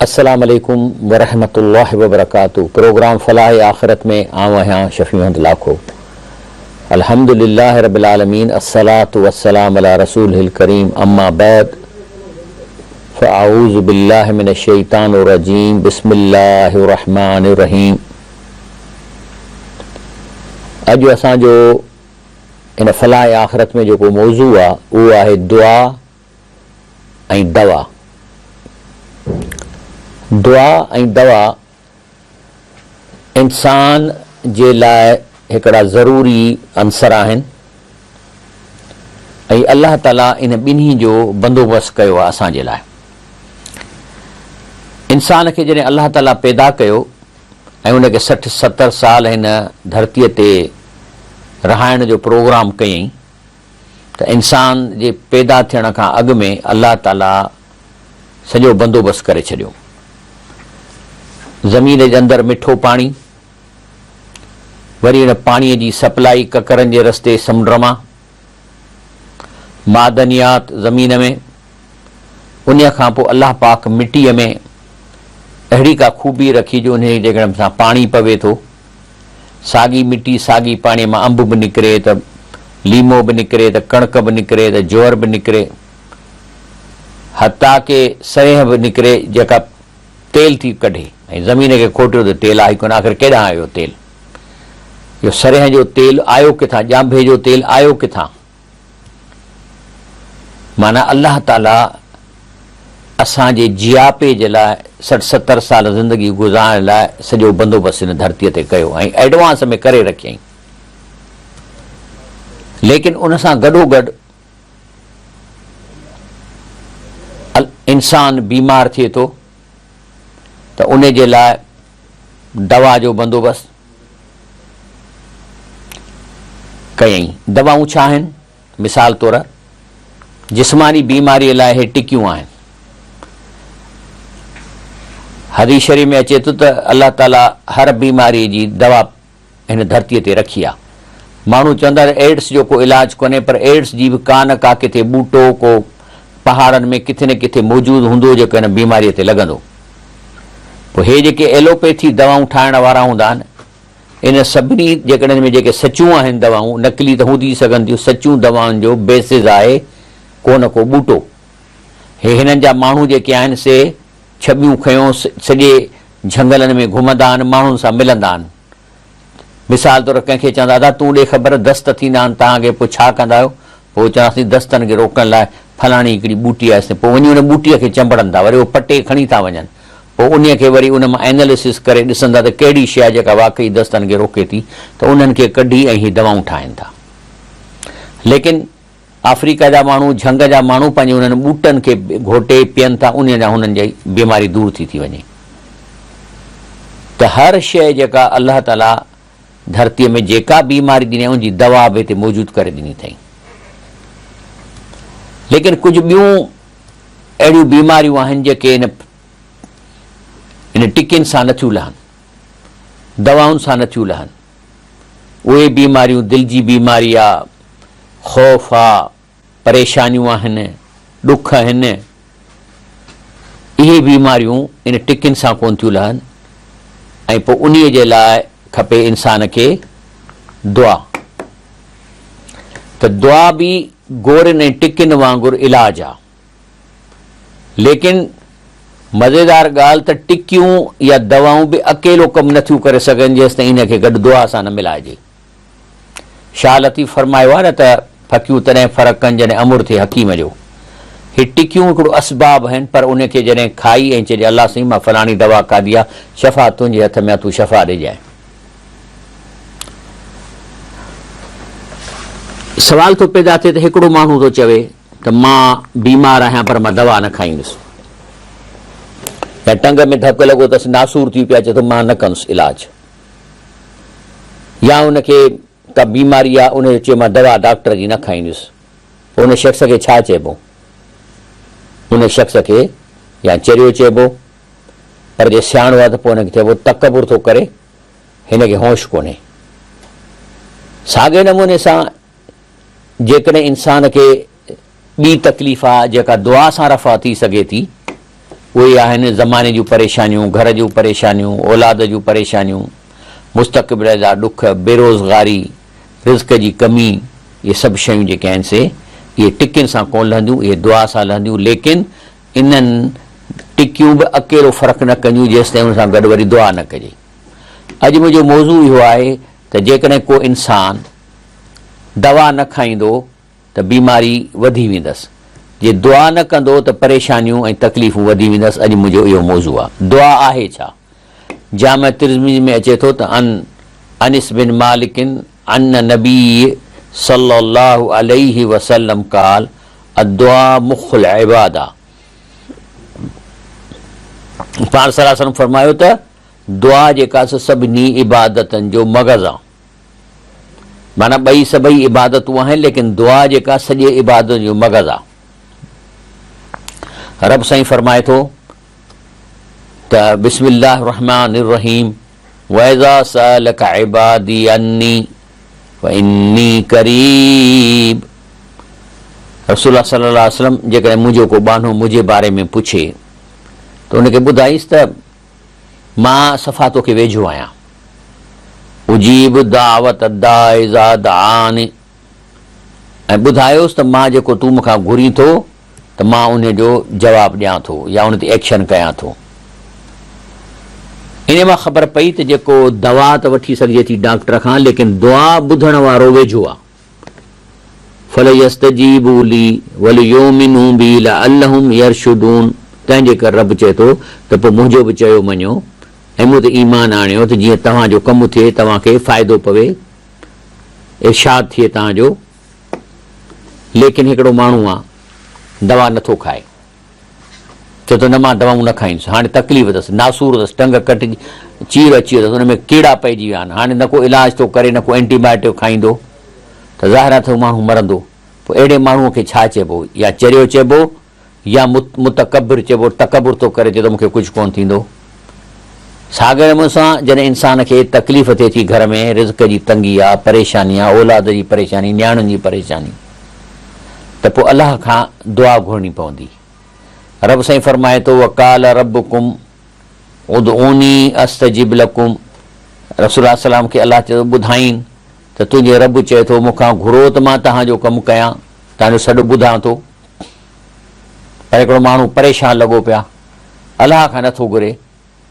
السلام عليڪم ورحمة الله وبرڪاته پروگرام فلاح آخرت ۾ آئون آهيان شفيع محمد لاکو الحمد لله رب العالمين الصلوة والسلام علي رسوله الڪريم اما بعد فاعوذ بالله من الشيطان الرجيم بسم الله الرحمن الرحيم اڄ اسان جو هن فلاح آخرت ۾ جيڪو موضوع آهي اهو آهي دعا ۽ دوا. دعا ۽ دوا انسان جي لاء هڪڙا ضروري عنصر آهن ۽ الله تعاليٰ ان ٻنهي جو بندوبست ڪيو آهي اسان جي لاء. انسان کي جڏهن الله تعاليٰ پيدا ڪيو ۽ ان کي 60 70 سال هن ڌرتيء تي رهائڻ جو پروگرام ڪيائين ته انسان جي پيدا ٿيڻ کان اڳ ۾ الله تعاليٰ سڄو بندوبست ڪري ڇڏيو. زمين جي اندر مٺو پاڻي، وري ان پاڻيء جي سپلائي ڪڪرن جي رستي سمنڊ مان، معدنيات زمين ۾، انهيء کان پوء الله پاڪ مٽيء ۾ اهڙي ڪا خوبي رکي جو انهيء جي جيڪڏهن مٿان پاڻي پوي ٿو، ساڳي مٽي ساڳي پاڻيء مان انب به نڪري ته ليمو به نڪري ته ڪڻڪ به نڪري ته جوئر به نڪري حتيٰ ڪه سرينهن به نڪري جيڪا تيل ٿي ڪڍي ۽ زمين کي کوٽيو ته تيل آهي ڪونه آخر ڪيڏانهن آيو تيل؟ اهو سرينهن جو تيل آيو ڪٿان؟ ڄانڀي جو تيل آيو ڪٿان؟ معنيٰ الله تعاليٰ اسان جي جياپي جي لاء 60 70 سال زندگي گذارڻ لاء سڄو بندوبست هن ڌرتيء تي ڪيو ۽ ايڊوانس ۾ ڪري رکيائين ليڪن ان سان گڏوگڏ انسان بيمار ٿئي ٿو ته ان جي لاء دوا جو بندوبست ڪيائين. دوائون ڇا آهن؟ مثال طور جسماني بيماريء لاء هي ٽڪيون آهن. حديث شريف ۾ اچي ٿو ته الله تعاليٰ هر بيماريء جي دوا هن ڌرتيء تي رکي آهي. ماڻهو چوندا ته ايڊس جو ڪو علاج ڪونهي پر ايڊس جي به ڪا نه ڪا ڪٿي ٻوٽو ڪو پهاڙن ۾ ڪٿي نه ڪٿي موجود هوندو جيڪو هن بيماريء تي لڳندو. پوء هي جيڪي ايلوپيٿي دوائون ٺاهڻ وارا هوندا آهن، ان سڀني جيڪڏهن ۾ جيڪي سچيون آهن دوائون، نقلي ته هوندي سگهن ٿيون، سچيون دوائن جو بيسز آهي ڪو نه ڪو ٻوٽو. هي هنن جا ماڻهو جيڪي آهن سي ڇٻيون کنيو سڄي جهنگلن ۾ گهمندا آهن، ماڻهن سان ملندا آهن. مثال طور ڪنهن کي چوندا ادا تون ڏي خبر دست ٿيندا آهن توهان کي پوء ڇا ڪندا آهيو؟ پوء چونداسين دستن کي روڪڻ لاء فلاڻي هڪڙي ٻوٽي آهي پوء وڃي ان ٻوٽيء کي چنبڙن ٿا وري اهو پٽي کڻي ٿا وڃن پوء انهيء کي وري ان مان ايناليسس ڪري ڏسن ٿا ته ڪهڙي شيء آهي جيڪا واقعي دستن کي روڪي ٿي ته انهن کي ڪڍي ۽ هي دوائون ٺاهين ٿا ليڪن آفريڪا جا ماڻهو جهنگ جا ماڻهو پنهنجي انهن ٻوٽن کي گهوٽي پين ٿا انهيء جا هنن جي بيماري دور ٿي ٿي وڃي ته هر شيء جيڪا الله تعاليٰ ڌرتيء ۾ جيڪا بيماري ڏني آهي ان جي دوا به هتي موجود ڪري ڏني اٿائين. ليڪن ڪجهه ٻيون اهڙيون بيماريون آهن جيڪي ان ان ٽڪين سان نٿيون لهن، دوائن سان نٿيون لهن. اهي بيماريون دل جي بيماري آ، خوف آ، پريشانيون آهن، ڏک آهن، اهي بيماريون ان ٽڪين سان ڪونه ٿيون لهن ۽ پوء انهيء جي لاء کپي انسان کي دعا ته دعا به گورين ۽ ٽڪين وانگر علاج آ. ليڪن مزيدار ڳالهه ته ٽڪيون يا دوائون به اڪيلو ڪم نٿيون ڪري سگهن جيستائين ان کي گڏ دعا سان نه ملائجي. شاهه لطيف فرمايو آهي نه ته ڦڪيون تڏهن فرق ڪن جڏهن امر ٿئي حڪيم جو. هي ٽڪيون هڪڙو اسباب آهن پر ان کي جڏهن کائي ۽ چئجي الله سائين مان فلاڻي دوا کاڌي آهي شفا تنهنجي هٿ ۾ آهي تون شفا ڏجانء. سوال ٿو پيدا ٿئي ته هڪڙو ماڻهو ٿو چوي ته مان بيمار آهيان پر مان دوا نه کائيندس يا ٽنگ ۾ ڌڪ لڳو اٿس ناسور ٿي پيو آهي چئي ٿو مان نه ڪندس علاج. يا ان کي ڪا بيماري آ ان جو چيو مان دوا ڊاڪٽر جي نه کائيندس پوء ان شخص کي ڇا چئبو؟ ان شخص کي يا چريو چئبو پر جي سياڻو آ ته پوء ان کي چئبو تڪبر ٿو ڪري هن کي هوش ڪونهي. ساڳئي نموني سان جيڪڏهن انسان کي ٻي تڪليف آ جيڪا دعا سان رفع ٿي سگهي ٿي. اهي آهن زماني جون پريشانيون، گهر جون پريشانيون، اولاد جون پريشانيون، مستقبل جا ڏک، بيروزگاري، رزق جي ڪمي، اهي سڀ شيون جيڪي آهن سي اهي ٽڪين سان ڪونه لهنديون، اهي دعا سان لهنديون، ليڪن انهن ٽڪيون به اڪيلو فرق نه ڪنديون جيستائين ان سان گڏ وري دعا نه ڪجي. اڄ منهنجو موضوع اهو آهي ته جيڪڏهن ڪو انسان دوا نه کائيندو ته بيماري وڌي ويندس، جي دعا نه ڪندو ته پريشانيون ۽ تڪليفون وڌي ويندس، اڄ منهنجو اهو موضوع آهي. دعا آهي ڇا؟ جامع ترمذي ۾ اچي ٿو ته عن انس بن مالڪ عن النبي صلي الله عليه وسلم قال الدعاء مخ العباده پاڻ صلي الله عليه وسلم فرمايو ته دعا جيڪا سو سڀني عبادتن جو مغز آ معنيٰ ٻئي سڀئي عبادتون آهن ليڪن دعا جيڪا سڄي عبادتن جو مغز آ رب سائين فرمائي ٿو ته بسم الله الرحمٰن الرحيم واذا سالک عبادي عني فاني قريب رسول الله صلي الله عليه وسلم جيڪڏهن منهنجو ڪو ٻانهو منهنجي باري ۾ پڇي ته ان کي ٻڌائيس ته مان صفا توکي ويجهو آهيان اجيب دعوت الداع اذا دعان ۽ ٻڌايوس ته مان جيڪو تون مون کان گهرين ٿو ته مان انهي جو جواب ڏيان ٿو يا ان تي ايڪشن ڪيان ٿو. انهي مان خبر پئي ته جيڪو دوا ته وٺي سگهجي ٿي ڊاڪٽر کان ليڪن دعا ٻڌڻ وارو ويجهو آ. فليستجيبوا لي وليؤمنوا بي لعلهم يرشدون تنهن جي ڪري رب چئي ٿو ته پوء منهنجو به چيو مڃو ۽ مون تي ايمان آڻيو ته جيئن توهان جو ڪم ٿئي توهان کي فائدو پوي ارشاد ٿئي توهان جو. ليڪن هڪڙو ماڻهو آ دوا نٿو کائي چئي ٿو نه مان دوائون نه کائيندس هاڻي تڪليف اٿس ناسور اٿس ٽنگ ڪٽجي چير اچي ويو اٿس ان ۾ ڪيڙا پئجي ويا آهن هاڻي نه ڪو علاج ٿو ڪري نه ڪو اينٽي بايوٽڪ کائيندو ته ظاهر آ ته هو ماڻهو مرندو پوء اهڙي ماڻهو کي ڇا چئبو يا چريو چئبو يا متڪبر چئبو، تڪبر ٿو ڪري چئي ٿو مون کي ڪجهه ڪونه ٿيندو. ساڳئي نموني سان جڏهن انسان کي تڪليف ٿئي ٿي گهر ۾ رزق جي تنگي آ، پريشاني آ، اولاد جي پريشاني، نياڻين جي پريشاني ته پوء الله کان دعا گهرڻي پوندي. رب سائين فرمائي ٿو وقال ربڪم ادعوني استجب لڪم رسول الله صلعم کي الله چئي ٿو ٻڌائين ته تنهنجي رب چئي ٿو مون کان گهرو ته مان توهان جو ڪم ڪيان، توهان جو سڏ ٻڌان ٿو. پر هڪڙو ماڻهو پريشان لڳو پيو آ، الله کان نٿو گهري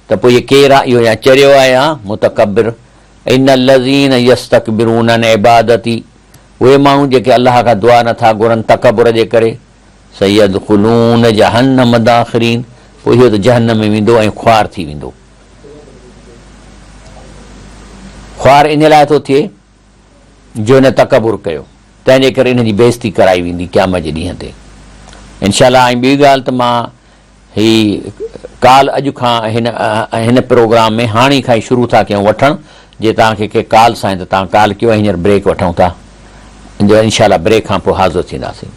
ته پوء هي ڪير آ، اهو يا چريو آ يا متڪبر، ان الذين يستڪبرون عن عبادتي اهي ماڻهو جيڪي الله کان دعا نٿا گهرن تڪبر جي ڪري، سيدخلون جهنم داخرين پوء اهو ته جهنم ۾ ويندو ۽ خوار ٿي ويندو. خوار ان لاء ٿو ٿئي جو هن تڪبر ڪيو، تنهن جي ڪري ان جي بيعزتي ڪرائي ويندي قيامت جي ڏينهن تي انشاء الله. ۽ ٻي ڳالهه ته مان هي ڪال اڄ کان هن هن پروگرام ۾ هاڻي کان ئي شروع ٿا ڪيون وٺڻ، جي توهان کي ڪي ڪالس آهن ته توهان ڪال ڪيو ۽ هينئر بريڪ وٺون ٿا جو انشاء الله بريڪ کان پوء حاضر ٿينداسين.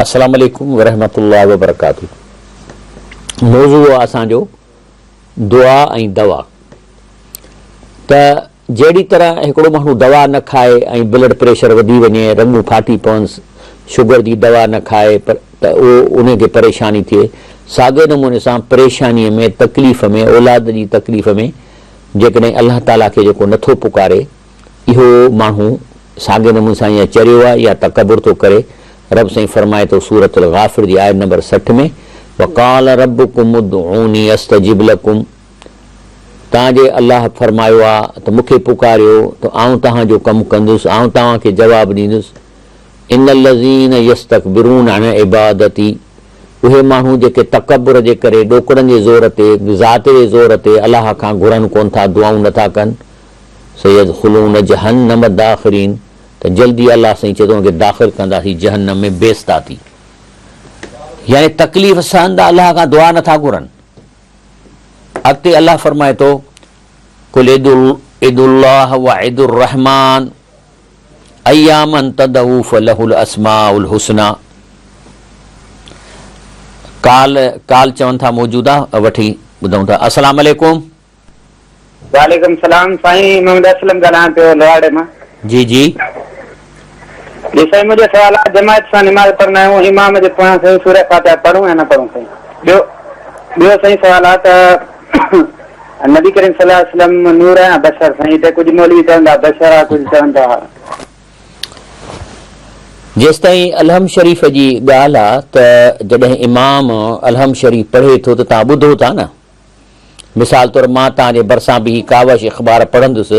السلام عليڪم ورحمة الله وبرڪاته موضوع آ اسان جو دعا ۽ دوا ته جهڙي طرح هڪڙو ماڻهو دوا نه کائي ۽ بلڊ پريشر وڌي وڃي، رڳون ڦاٽي پونس، شگر جي دوا نه کائي ته اهو ان کي پريشاني ٿئي، ساڳئي نموني سان پريشانيء ۾ تڪليف ۾ اولاد جي تڪليف ۾ جيڪڏهن الله تعاليٰ کي جيڪو نٿو پڪاري اهو ماڻهو ساڳئي نموني سان يا چريو آهي يا تڪبر ٿو ڪري. رب سائين فرمائي ٿو سورة الغافر جي آيت نمبر 60 ۾ وقال ربڪم ادعوني استجب لڪم توهان جي الله فرمايو آ ته مون کي پڪاريو ته آئون توهان جو ڪم ڪندس، آئون توهان کي جواب ڏيندس. ان الذين يستڪبرون عن عبادتي اهي ماڻهو جيڪي تڪبر جي ڪري ڏوڪڙن جي زور تي، ذات جي زور تي الله کان گهرن ڪونه ٿا، دعائون نه ٿا ڪن، سيدخلون جهنم داخرين ته جلدي الله سائين چئي ٿو انهن کي داخل ڪنداسين جهنم ۾ بيستا ٿي. يعني تڪليف سهندا الله کان دعا نه ٿا گهرن. اڳتي الله فرمائي ٿو، قل ادعوا الله و ادعوا الرحمٰن اياما تدعو فله الاسماء الحسنيٰ. ڪال ڪال چون ٿا موجود آ وٺي ٻڌون ٿا. السلام عليڪم. وعليڪم السلام سائين محمد اسلم ڳالهايان پيو لواڙي مان. جي جي. جي سائين منهنجو سوال آهي جماعت سان نماز پڙهندا آهيون امام جي پويان سائين سوره فاتحه پڙهون يا نه پڙهون سائين ٻيو ٻيو سائين سوال آهي ته نبي ڪريم صلي الله عليه وسلم نور آهي يا بشر سائين هتي ڪجهه مولوي چون ٿا بشر آهي ڪجهه چون ٿا. جيستائين الحمد شريف جي ڳالهه آ ته جڏهن امام الحمد شريف پڙهي ٿو ته توهان ٻڌو ٿا نه مثال طور مان توهان جي ڀرسان بيهي ڪاوش اخبار پڙهندس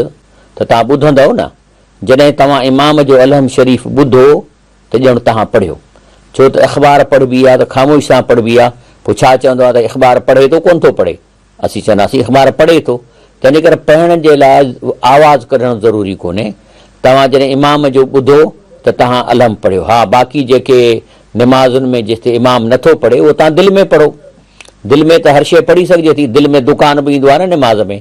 ته توهان ٻڌندؤ نه جڏهن توهان امام جو الحمد شريف ٻڌو ته ڄڻ توهان پڙهيو. ڇو ته اخبار پڙهبي آ ته خاموشي سان پڙهبي آ، پوء ڇا چوندو آ ته اخبار پڙهي ٿو ڪونه ٿو پڙهي؟ اسين چونداسين اخبار پڙهي ٿو. تنهنجي ڪري پڙهڻ جي لاء آواز ڪڍڻ ضروري ڪونهي. توهان جڏهن امام جو ٻڌو ته توهان الحمد پڙهيو. ها باقي جيڪي نمازن ۾ جتي امام نه ٿو پڙهي اهو توهان دل ۾ پڙهو. دل ۾ ته هر شيء پڙهي سگهجي ٿي. دل ۾ دڪان به ايندو آ نه نماز ۾.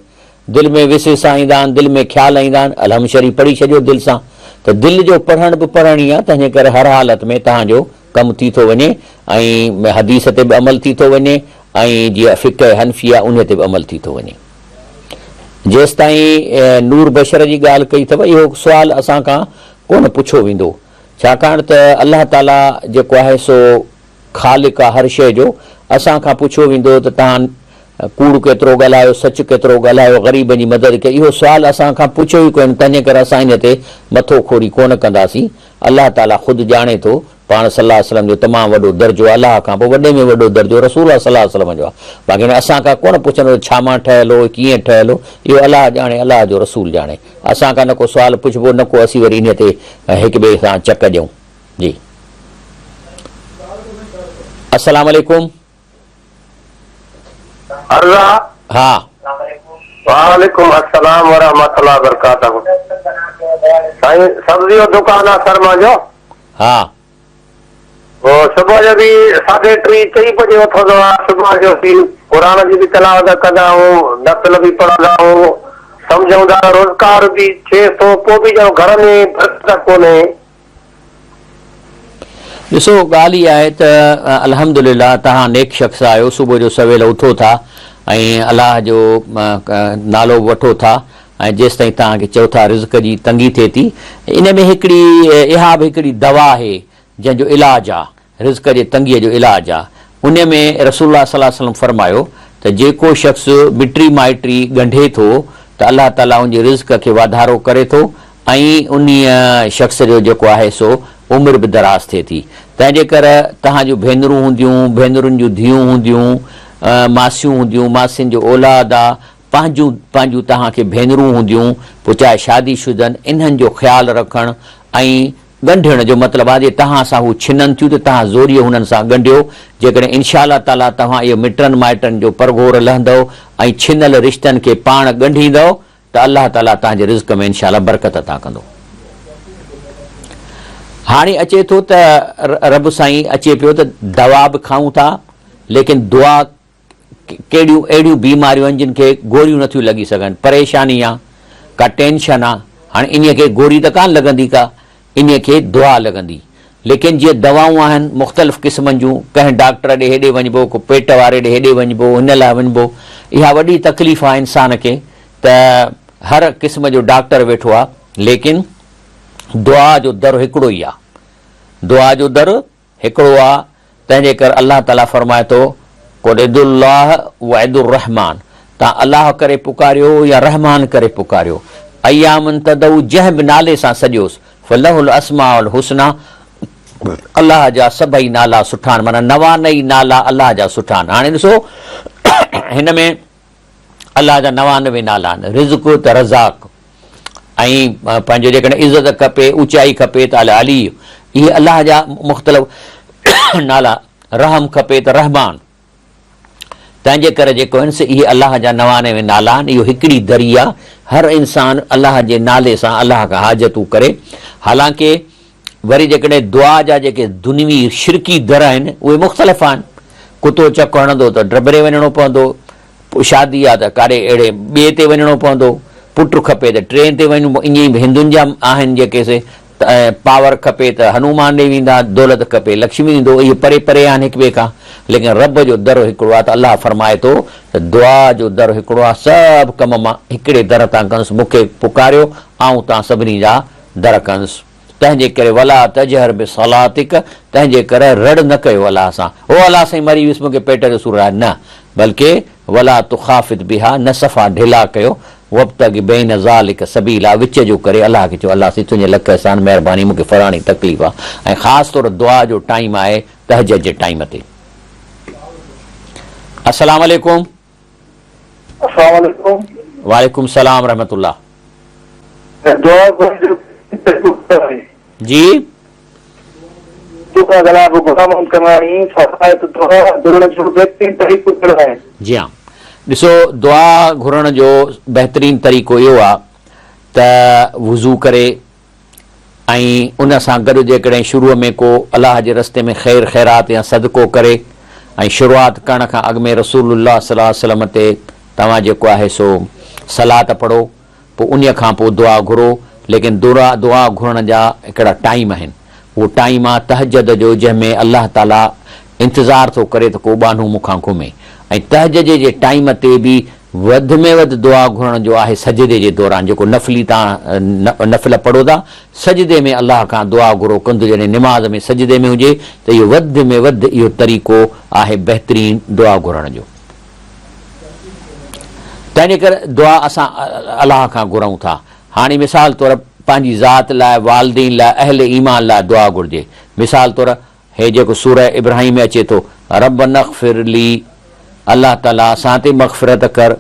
دل ۾ وسوسا ايندا آهن، دل ۾ خيال ايندا آهن، الحمد شريف پڙهي ڇڏيو دل سان ته دل جو پڙهڻ به پڙهڻ ئي آهي، تنهنجي ڪري هر حالت ۾ توهان جو ڪم ٿي ٿو وڃي ۽ حديث تي به عمل ٿي ٿو وڃي ۽ جيئن فقه حنفي آهي انهي تي به عمل ٿي ٿو وڃي. جيستائين نور بشر جي ڳالهه ڪئي اٿو اهو سوال اسان کان ڪونه پڇيو ويندو ڇاڪاڻ ته الله تعاليٰ جيڪو آهي سو خالق آ هر شيء جو، اسان کان پڇيو ويندو ته توهان ڪوڙ ڪيترو ڳالهايو، سچ ڪيترو ڳالهايو، غريبن جي مدد ڪئي، اهو سوال اسان کان پڇيو ئي ڪونه، تنهنجي ڪري اسان ان تي مٿو کوري ڪونه ڪنداسين، الله تعاليٰ خود ڄاڻي ٿو، پاڻ صلي الله عليه وسلم جو تمام وڏو درجو آ، الله کان پوء وڏي ۾ وڏو درجو رسول الله صلي الله عليه وسلم جو آ، باقي هاڻي اسان کان ڪونه پڇندو ته ڇا مان ٺهيل هو، ڪيئن ٺهيل هو، اهو الله ڄاڻي، الله جو رسول ڄاڻي، اسان کان نه ڪو سوال پڇبو نه ڪو اسين وري انهي تي هڪ ٻئي سان چڪ ڏيون. جي السلام عليڪم. عرض آ. ها. وعليڪم السلام ورحمة الله وبرڪاته سائين سبزي جو دڪان آ سر مانجو. ها. هو صبح جو به ساڍي ٽي چئين بجي اٿندو آ صبح جو به قرآن جي به تلاوت ڪندا آهيون نفل به پڙهندا آهيون سمجهون ٿا روزگار به ٿئي ٿو پوء به ڄڻ گهر ۾ برڪت ڪونهي. ڏسو ڳالهه اها آهي ته الحمدلله توهان نيڪ شخص آهيو صبح جو سويل اٿو ٿا ۽ الله جو نالو به وٺو ٿا ۽ جيستائين توهان کي چئو ٿا رزق جي تنگي ٿئي ٿي ان ۾ هڪڙي اها به هڪڙي دوا آهي جنهن جو علاج آهي رزق جي تنگيء جو علاج آ. ان ۾ رسول الله صلي الله عليه وسلم فرمايو ته جيڪو شخص مٽي مائٽي ڳنڍي ٿو ته الله تعاليٰ ان جي رزق کي واڌارو ڪري ٿو ۽ انهيء شخص جو جيڪو آهي سو عمر به دراز ٿئي ٿي. تنهن جي ڪر توهان جون ڀينرون هونديون، ڀينرن جون ڌيئون هونديون، ماسيون هونديون، ماسين جو اولاد آ، پنهنجون پنهنجون توهان کي ڀينرون هونديون، پوء چاهي شادي شدن، انهن جو خيال رکڻ ۽ ڳنڍڻ جو مطلب آهي جي توهان سان هو ڇنن ٿيون ته توهان زوريء هنن سان ڳنڍيو، جيڪڏهن انشاء الله تعاليٰ توهان اهو مٽن مائٽن جو پرگهور لهندؤ ۽ ڇنل رشتن کي پاڻ ڳنڍيندؤ ته الله تعاليٰ توهان جي رزق ۾ انشاء الله برڪت عطا ڪندو. هاڻي اچي ٿو ته رب سائين اچي پيو ته دوا به کائون ٿا ليڪن دعا ڪهڙيون اهڙيون بيماريون آهن جن کي گوريون نٿيون لڳي سگهن، پريشاني آ، ڪا ٽينشن آ، هاڻي انهيء کي گوري ته ڪانه لڳندي ڪا، انهيء کي دعا لڳندي. ليڪن جيئن دوائون آهن مختلف قسمن جون، ڪنهن ڊاڪٽر ڏي هيڏي وڃبو، ڪو پيٽ واري ڏي هيڏي وڃبو، هن لاء وڃبو، اها وڏي تڪليف آ انسان کي ته هر قسم جو ڊاڪٽر ويٺو آ، ليڪن دعا جو در هڪڙو ئي آ، دعا جو در هڪڙو آ، تنهن جي ڪري الله تعاليٰ فرمائي ٿو، قل ادعوا الله وادعوا الرحمٰن توهان الله ڪري پڪاريو يا رحمان ڪري پڪاريو، اياما تدعوا جنهن به نالي سان سڏيوس، فله الاسماء الحسنيٰ الله جا سڀئي نالا سٺا آهن معنيٰ نوانئي نالا الله جا سٺا آهن. هاڻي ڏسو هن ۾ الله جا 99 نالا آهن، رزق ته رزاق ۽ پنهنجو جيڪڏهن عزت کپي، اوچائي کپي ته العلي، اهي الله جا مختلف نالا، رحم کپي ته رحمان، تنهن جي ڪري جيڪو آهن سي اهي الله جا 99 نالا آهن، اهو هڪڙي دري آهي، هر انسان الله جي نالي سان الله کان حاجتون ڪري، حالانڪه وري جيڪڏهن دعا جا جيڪي دنيوي شرڪي در آهن اهي مختلف آهن، ڪتو چڪ هڻندو ته ڊٻري وڃڻو پوندو، شادي آ ته ڪاڏي اهڙي ٻئي تي وڃڻو پوندو، پٽ کپي ته ٽئين تي وڃڻو پوندو، ائين ئي هندن جا آهن جيڪي سي ۽ پاور کپي ته هنومان ڏي ويندا، دولت کپي لڪشمي ايندو، اهي پري پري آهن هڪ ٻئي کان، ليڪن رب جو در هڪڙو آهي ته الله فرمائي ٿو ته دعا جو در هڪڙو آهي، سڀ ڪم مان هڪڙي در تان ڪندس، مون کي پڪاريو آئون توهان سڀني جا در ڪندس. تنهن جي ڪري ولا تجهر بصلاتک تنهن جي ڪري رڙ نه ڪيو الله سان، او الله سائين مري ويس مون کي پيٽ جو سور آهي، نه بلڪه ولا تخافت بها نه صفا ڍلا ڪيو، وابتغ بين ذلک سبيلا وچ جو ڪري الله کي چئو الله سائين تنهنجي لک احسان مهرباني مون کي فلاڻي تڪليف آ ۽ خاص طور دعا جو ٽائيم آهي تهجد جي ٽائيم تي. السلام عليڪم. السلام عليڪم. وعليڪم السلام ورحمة الله. دعا گهرڻ جو بهترين طريقو ڪهڙو آهي؟ جي. تو کان ڳالهايان پيو غلام محمد ڪنگراڻي فرمايو ته دعا گهرڻ جو بهترين طريقو ڪهڙو آهي؟ جي ها ڏسو دعا گهرڻ جو بهترين طريقو اهو آهي ته وضو ڪري ۽ ان سان گڏ جيڪڏهن شروع ۾ ڪو الله جي رستي ۾ خير خيرات يا صدقو ڪري ۽ شروعات ڪرڻ کان اڳ ۾ رسول الله صلي الله عليه وسلم تي توهان جيڪو آهي سو صلات پڙهو پوء انهيء کان پوء دعا گهرو، ليڪن دعا دعا گهرڻ جا هڪڙا ٽائيم آهن، اهو ٽائيم آ تهجد جو جنهن ۾ الله تعاليٰ انتظار ٿو ڪري ته ڪو ٻانهو مون کان گهمي ۽ تهجد جي ٽائيم تي به وڌ ۾ وڌ دعا گهرڻ جو آهي سجدي جي دوران جيڪو نفلي تان نفل پڙهو ٿا سجدي ۾ الله کان دعا گهرو ڪنڌ جڏهن نماز ۾ سجدي ۾ هجي ته اهو وڌ ۾ وڌ اهو طريقو آهي بهترين دعا گهرڻ جو. تنهنجي ڪري دعا اسان الله کان گهرون ٿا. هاڻي مثال طور پنهنجي ذات لاء، والدين لاء، اهل ايمان لاء دعا گهرجي. مثال طور هي جيڪو سوره ابراهيم ۾ اچي ٿو، ربنا اغفر لي الله تعاليٰ اسان تي مغفرت ڪر،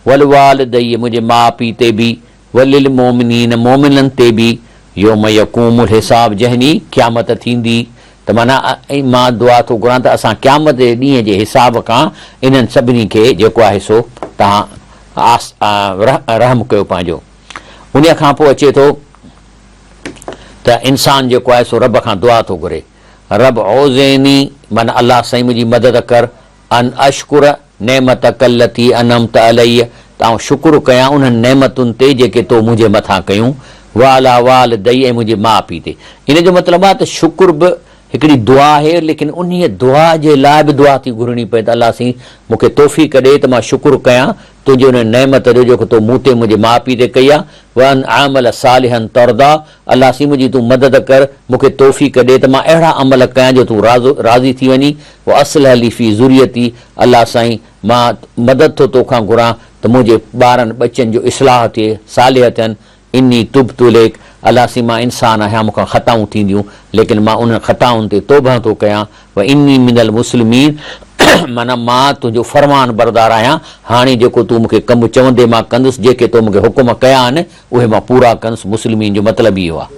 ولوالدي منهنجي ماء پيء تي به، وللمومنين مومنن تي به، يوم يقوم الحساب جنهن ڏينهن قيامت ٿيندي ته معنيٰ مان دعا ٿو گهران ته اسان قيامت جي ڏينهن جي حساب کان انهن سڀني کي جيڪو آهي سو توهان رحم ڪيو پنهنجو. انهيء کان پوء اچي ٿو ته انسان جيڪو آهي سو رب کان دعا ٿو گهري رب اوزعني معنيٰ الله سائين منهنجي مدد ڪر ان اشڪر نعمتک التي انعمت علي ته آئون شڪر ڪيان انهن نعمتن تي جيڪي تو منهنجي مٿان ڪيون، وعلي والدي ۽ منهنجي ماء پيء تي. ان جو مطلب آهي ته شڪر به هڪڙي دعا آهي ليڪن انهيء دعا جي لاء به دعا ٿي گهرڻي پئي ته الله سائين مون کي توفيق ڏي ته مان شڪر ڪيان تنهنجي ان نعمت جو جيڪو تو مون تي منهنجي ماء پيء تي ڪئي آهي، وان اعمل صالحا ترضاه الله سائين منهنجي تون مدد ڪر مون کي توفيق ڏي ته مان اهڙا عمل ڪيان جو تون راضي ٿي وڃين، واصلح لي في ذريتي الله سائين مان مدد ٿو توکان گهران ته منهنجي ٻارن ٻچن جو اصلاح ٿئي، صالح ٿين، اني تبت اليڪ الله سائين مان انسان آهيان مون کان خطائون ٿينديون ليڪن مان انهن خطائن تي توبهه ٿو ڪيان، واني من المسلمين معنيٰ مان تنهنجو فرمان بردار آهيان هاڻي جيڪو تون مون کي ڪم چوندين مان ڪندس جيڪي تو مون کي حڪم ڪيا آهن اهي مان پورا ڪندس مسلمين جو مطلب ئي اهو آهي.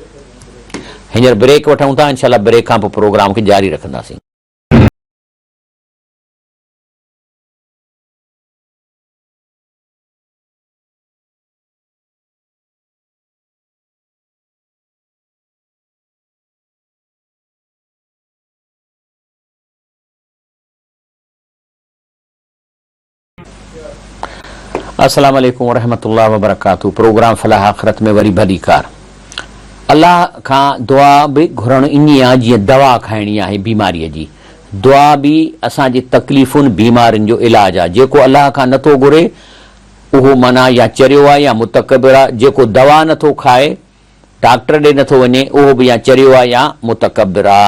هينئر بريڪ وٺون ٿا انشاء الله بريڪ کان پوء پروگرام کي جاري رکنداسين. السلام عليڪم ورحمة الله وبرڪاته پروگرام فلاح آخرت ۾ وري ڀليڪار الله کان دعا به گهرڻ ائين آ جيئن دوا کائڻي آهي بيماري جي دعا به اسان جي تڪليفن بيمارين جو علاج آ جيڪو الله کان نٿو گهري اهو معنيٰ يا چريو آ يا متڪبر آ جيڪو دوا نٿو کائي ڊاڪٽر ڏي نٿو وڃي اهو به يا چريو آ يا متڪبر آ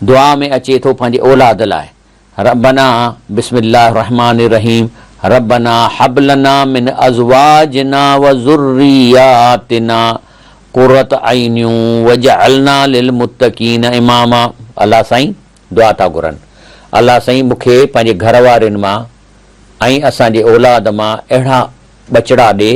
دعا ۾ اچي ٿو پنهنجي اولاد لاء ربنا بسم الله الرحمٰن الرحيم ربنا هب لنا من ازواجنا وذرياتنا قرة عين واجعلنا للمتقين اماما الله سائين دعا ٿا گهرن الله سائين مون کي پنهنجي گهر وارين مان ۽ اسان جي اولاد مان اهڙا ٻچڙا ڏي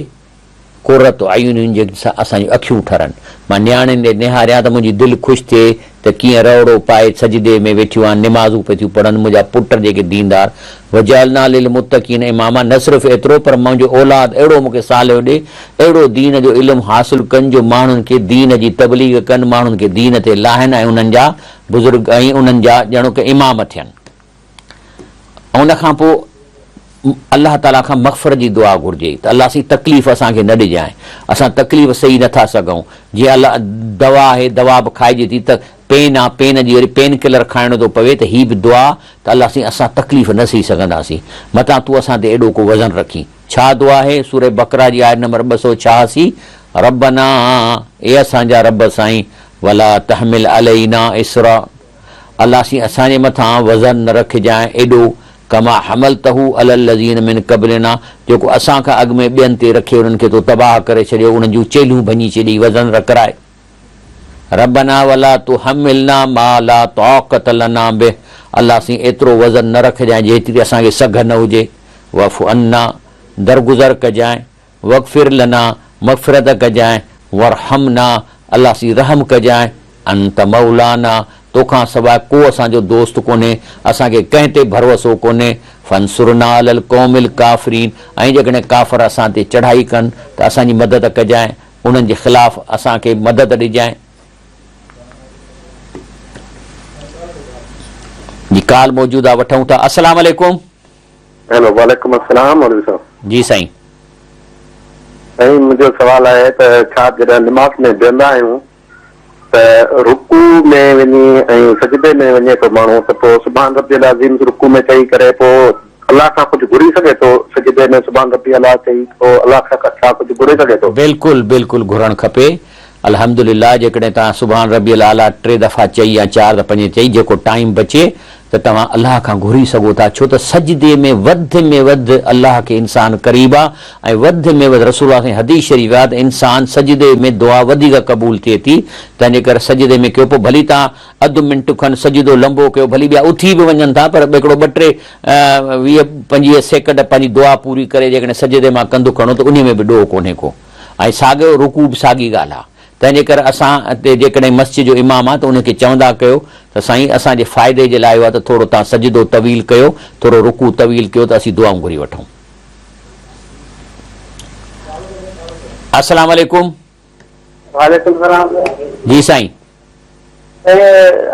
قرة اعين جن سان اسان جون اکيون ٺرن. مان نياڻين ڏي نهاريان ته منهنجي دل خوش ٿئي ته ڪيئن رئوڙو پائي سجدي ۾ ويٺيون آهن، نمازون پئي ٿيون پڙهن، منهنجا پٽ جيڪي ديندار. وجعلنا للمتقين اماما نه صرف ايترو پر منهنجو اولاد اهڙو مون کي صالح ڏي، اهڙو دين جو علم حاصل ڪن جو ماڻهن کي دين جي تبليغ ڪن، ماڻهن کي دين تي لاهن ۽ انهن جا بزرگ ۽ انهن جا ڄڻوڪ امام ٿين. ان کان پوء الله تعاليٰ کان مغفرت جي دعا گهرجي ته الله سائين تڪليف اسان کي نه ڏجانء، اسان تڪليف سهي نه ٿا سگهون، جيئن الله دوا آهي دوا به کائجي ٿي ته پين آ پين جي وري پين ڪلر کائڻو ٿو پوي ته هي به دعا ته الله سائين اسان تڪليف نه سهي سگهنداسين متان تون اسان تي ايڏو ڪو وزن رکين. ڇا دعا آهي؟ سوره بقره جي آيت نمبر 286 ربنا اي اسان جا رب سائين ولا تحمل علينا اصرا الله سين اسان جي مٿان وزن نه رکجانء ايڏو ڪما حملته علي الذين من قبلنا جيڪو اسان کان اڳ ۾ ٻين تي رکي انهن کي تو تباهه ڪري ڇڏيو انهن جون چيلهون ڀڃي ڇڏيئي وزن رکرائي ربنا ولا تحملنا ما لا طاقت لنا به الله سين ايترو وزن نه رکجانء جيتري اسان کي سگهه نه هجي واعف عنا درگذر ڪجانء واغفر لنا، مغفرت ڪجانء، وارحمنا، الله سين رحم ڪجانء، انت مولانا، توکان سواء ڪو اسان جو دوست ڪونهي، اسان کي ڪنهن تي ڀروسو ڪونهي، فانصرنا علي القوم الڪافرين، ۽ جيڪڏهن ڪافر اسان تي چڙهائي ڪن ته اسان جي مدد ڪجانء، انهن جي خلاف اسان کي مدد ڏجانء. جي ڪال موجود آ وٺون ٿا. السلام عليڪم. هيلو وعليڪم السلام مولوي صاحب. جي سائين. سائين منهنجو سوال آهي ته ڇا جڏهن نماز ۾ بيهندا آهيون ته رڪوع ۾ وڃي ۽ سجدي ۾ وڃي ٿو ماڻهو ته پوء سبحان ربي العظيم رڪوع ۾ چئي ڪري پوء الله کان ڪجهه گهري سگهي ٿو سجدي ۾ سبحان ربي اعليٰ چئي پوء الله کان ڇا ڪجهه گهري سگهي ٿو. بلڪل بلڪل گهرڻ کپي الحمدلله جيڪڏهن توهان سبحان ربي الاعليٰ ٽي دفعا چئي يا چار ته پنج چئي جيڪو ٽائيم بچي ته توهان الله کان گهري سگهو ٿا ڇو ته سجدي ۾ وڌ ۾ وڌ الله کي انسان قريب آ ۽ وڌ ۾ وڌ رسول الله سائين حديث شريف آ ته انسان سجدي ۾ دعا وڌيڪ قبول ٿئي ٿي تنهنجي ڪري سجدي ۾ ڪيو پوء ڀلي توهان اڌ منٽ کن سجدو لنبو ڪيو ڀلي ٻيا اٿي به وڃن ٿا پر هڪڙو ٻه ٽي 20 25 سيڪنڊ پنهنجي دعا پوري ڪري جيڪڏهن سجدي مان ڪنڌ کڻو ته انهي ۾ به ڏوهه ڪونهي ڪو ۽ ساڳيو رڪوع به ساڳي ڳالهه آ تنهنجي ڪري اسان تي جيڪڏهن مسجد جو امام آ ته ان کي چوندا ڪيو ته سائين اسان جي فائدي جي لاء اهو آ ته ٿورو توهان سجدو طويل ڪيو، ٿورو رڪوع طويل ڪيو ته اسين دعائون گهري وٺون. السلام عليڪم. وعليڪم السلام. جي سائين. سائين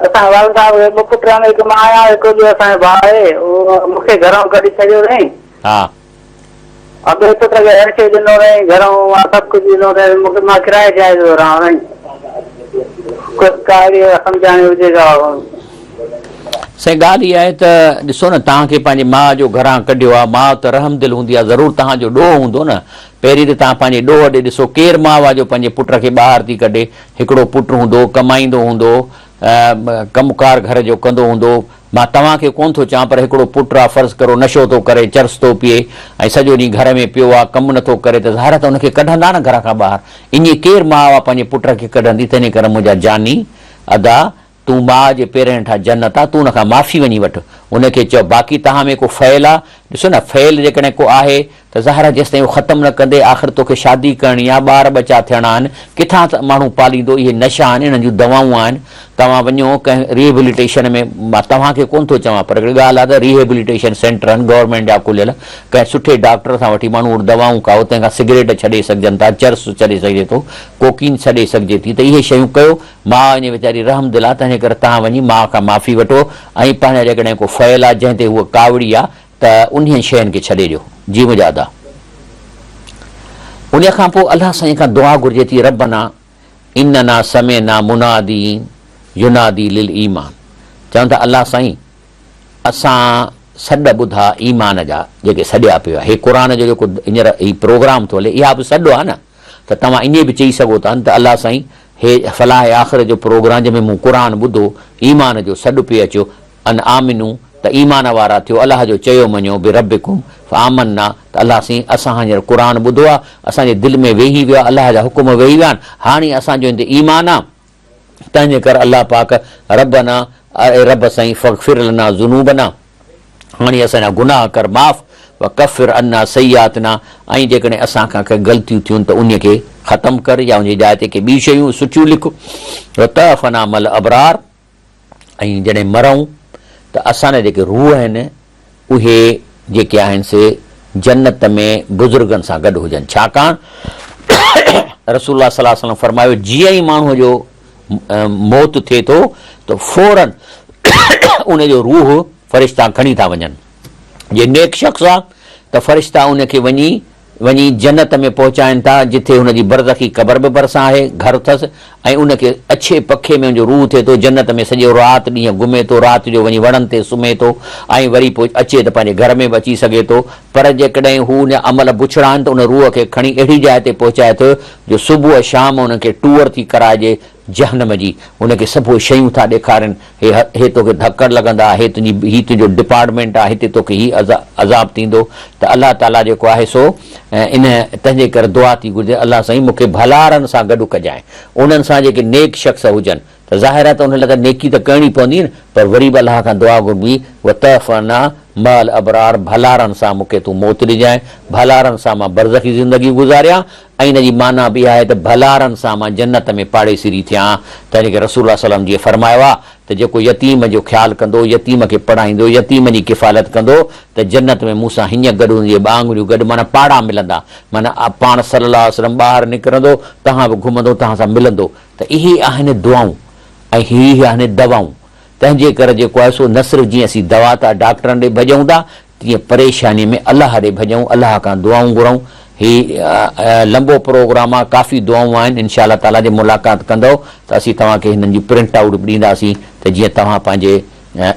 اسان والد صاحب کي ٻه پٽ آهن هڪ مان آهيان هڪ ٻيو اسان جو ڀاء آهي اهو مون کي گهران ڪڍي ڇڏيو اٿائين. ها. ۽ ٻئي پٽ کي هر شيء ڏنو اٿائين گهران سڀ ڪجهه ڏنو اٿائين مون کي مان ڪرائي جاء تي رهان سائين ڪا اهڙي سمجهاڻي هجي ته. سائين ڳالهه اها آهي ته ڏسو نه توهان کي پنهنجي ماء جو گهران ڪڍيو آهي ماء ته رحم دل هوندي آهي ضرور توهان جو ڏوهه هوندو نه پهرين ته توهان پنهنجي ڏوهه ڏي ڏسو ڪير ماء آهي جو پنهنجي پٽ کي ٻاهر ٿي ڪڍي هڪڙو پٽ هوندو ڪمائيندو هوندو ڪم ڪار گهر جو ڪندو هوندو مان توهان کي ڪونه ٿو چوان پر هڪڙو پٽ آ فرض ڪرو نشو ٿو ڪري چرس ٿو پيئي ۽ سڄو ڏينهن گهر ۾ پيو آ ڪم نٿو ڪري ته ظاهر آ ته ان کي ڪڍندا نه گهر کان ٻاهر ائين ڪير ماء آ پنهنجي پٽ کي ڪڍندي تنهن ڪري منهنجا جاني ادا تون ماء جي پيرن هيٺان جنت آ تون ان کان معافي وڃي وٺ ان کي چئو باقي توهان ۾ ڪو فعل آ ڏسو نه فعل جيڪڏهن ڪو آهي ته ظاهر آهي جيستائين اهو ختم نه ڪندي آخر توکي شادي ڪرڻي آهي، ٻار ٻچا ٿيڻا آهن، ڪٿان ته ماڻهو پاليندو، اهي نشا آهن، انهن جون دوائون آهن، توهان وڃو ڪنهن ريهبليٽيشن ۾، مان توهان کي ڪونه ٿو چوان پر هڪڙي ڳالهه آهي ته ريهبليٽيشن سينٽر آهن گورنمينٽ جا کليل، ڪنهن سٺي ڊاڪٽر سان وٺي ماڻهو وٽ دوائون کائو، تنهن کان سگريٽ ڇڏي سگهجن ٿا، چرس ڇڏي سگهجي ٿو، ڪوڪين ڇڏي سگهجي ٿي ته اهي شيون ڪيو، ماء وڃي ويچاري رحم دل آهي، تنهنجي ڪري توهان وڃي ماء کان معافي وٺو ۽ پنهنجا جيڪڏهن ڪو فعل آهي جنهن تي هوء ڪاوڙي آهي ته انهين شين کي ڇڏي ڏيو. جي منهنجا ادا. انهيء کان پوء الله سائين کان دعا گهرجي ٿي ربنا اننا سمعنا منادي ينادي للايمان چون ٿا الله سائين اسان سڏ ٻڌا ايمان جا جيڪي سڏيا پيو هي قرآن جو جيڪو هينئر هي پروگرام ٿو هلي اها به سڏ آهي نه ته توهان ائين به چئي سگهو ٿا نه ته الله سائين هي فلاح آخرت جو پروگرام جنهن ۾ مون قرآن ٻڌو ايمان جو سڏ پئي اچيو ان آمنو، ته ايمان وارا ٿيو، الله جو چيو مڃو، بربڪم، فآمنا، ته الله سائين اسان هينئر قرآن ٻڌو آ، اسان جي دل ۾ ويهي ويو آ، الله جا حڪم ويهي ويا آهن، هاڻي اسان جو هن تي ايمان آ، تنهنجي ڪري الله پاڪ ربنا، اي رب سائين، فاغفر لنا ذنوبنا، هاڻي اسان جا گناهه ڪر معاف، وڪفر عنا سيئاتنا، ۽ جيڪڏهن اسان کان ڪي غلطيون ٿيون ته انهي کي ختم ڪر يا ان جي جاء تي ڪي ٻيون شيون سٺيون لک، وتوفنا مع الابرار. ۽ جڏهن مرون ته اسان جا جيڪي روح آهن اهي جيڪي آهن سي جنت ۾ بزرگن سان گڏ هجن ڇاڪاڻ رسول الله صلي الله عليه وسلم فرمايو جيئن ئي ماڻهوء جو موت ٿئي ٿو ته فورن ان جو روح فرشتا کڻي ٿا وڃن جي نيڪ شخص آ ته فرشتا ان کي وڃي وڃي جنت ۾ پهچائن ٿا جتي هن جي برزخي قبر به ڀرسان آهي، گهر اٿس ۽ ان کي اڇي پکي ۾ ان جو روح ٿئي ٿو، جنت ۾ سڄو رات ڏينهن گهمي ٿو، رات جو وڃي وڻن تي سمهي ٿو ۽ وري پوء اچي ته پنهنجي گهر ۾ به اچي سگهي ٿو پر جيڪڏهن هو ان جا عمل بڇڙا آهن ته ان روح کي کڻي اهڙي جاء تي پهچائي ٿو جو صبح شام انهن کي ٽوئر ٿي ڪرائجي جهنم جي ان کي سڀ اهي شيون ٿا ڏيکارين، هي هي توکي ڌڪڙ لڳندا، هي تنهنجي هي تنهنجو ڊپارٽمينٽ آهي، هتي توکي هي عذاب ٿيندو ته الله تعاليٰ جيڪو آهي سو ان تنهنجي ڪري دعا ٿي گهرجي الله سائين مون کي ڀلارن سان گڏ ڪجانء، انهن سان جيڪي نيڪ شخص هجن ته ظاهر آهي ته انهن لاء ته نيڪي ته ڪرڻي پوندي نه پر وري به الله کان دعا گهربي وتوفنا مع الابرار ڀلارن سان مون کي تون موت ڏجانء، ڀلارن سان مان برزخي زندگي گذاريان ۽ ان جي معنيٰ به اها آهي ته ڀلارن سان مان جنت ۾ پاڙيسري ٿيان، تنهن ڪري رسول الله صلعم جيئن فرمايو آهي ته جيڪو يتيم جو خيال ڪندو، يتيم کي پڙهائيندو، يتيم جي ڪفالت ڪندو ته جنت ۾ مون سان هيئن گڏ هن جي ٻه آڱريون گڏ معنيٰ پاڙا ملندا، معنيٰ پاڻ صلي الله عليه وسلم ٻاهر نڪرندو، توهان به گهمندو، توهان سان ملندو ته اهي آهن دعائون ۽ هي آهن دوائون، تنهن جي ڪري جيڪو آهي سو نه صرف جيئن اسين دوا ته ڊاڪٽرن ڏي ڀڄون ٿا تيئن پريشانيء ۾ الله ڏي ڀڄون، الله کان دعائون گهرون. هي لنبو پروگرام آ، ڪافي دعائون آهن، انشاء الله تعاليٰ جي ملاقات ڪندؤ ته اسين توهان کي هنن جي پرنٽ آئوٽ به ڏينداسين ته جيئن توهان پنهنجي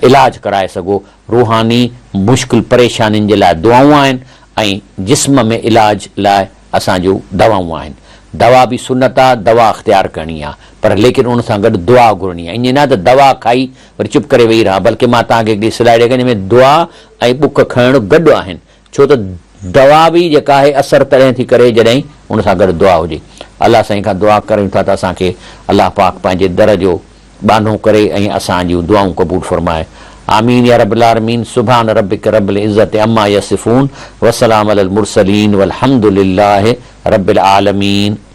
علاج ڪرائي سگهو. روحاني مشڪل پريشانين جي لاء دعائون آهن ۽ جسم ۾ علاج لاء اسان جون دوائون آهن. دوا به سنت آ، دوا اختيار ڪرڻي آ، پر ليڪن ان سان گڏ دعا گهرڻي آ. ائين نه ته دوا کائي وري چپ ڪري ويهي رهان، بلڪه مان توهان کي هڪڙي صلاح ڏيان جنهن ۾ دعا ۽ ٻک کڻڻ گڏ آهن، ڇو ته دوا به جيڪا آهي اثر تڏهن ٿي ڪري جڏهن ان سان گڏ دعا هجي. الله سائين کان دعا ڪريون ٿا ته اسان کي الله پاڪ پنهنجي در جو ٻانهو ڪري ۽ اسان جون دعائون قبول فرمائي. آمين يا رب العالمين سبحان ربک رب العزت عما يصفون وسلام علي المرسلين والحمد لله رب العالمين.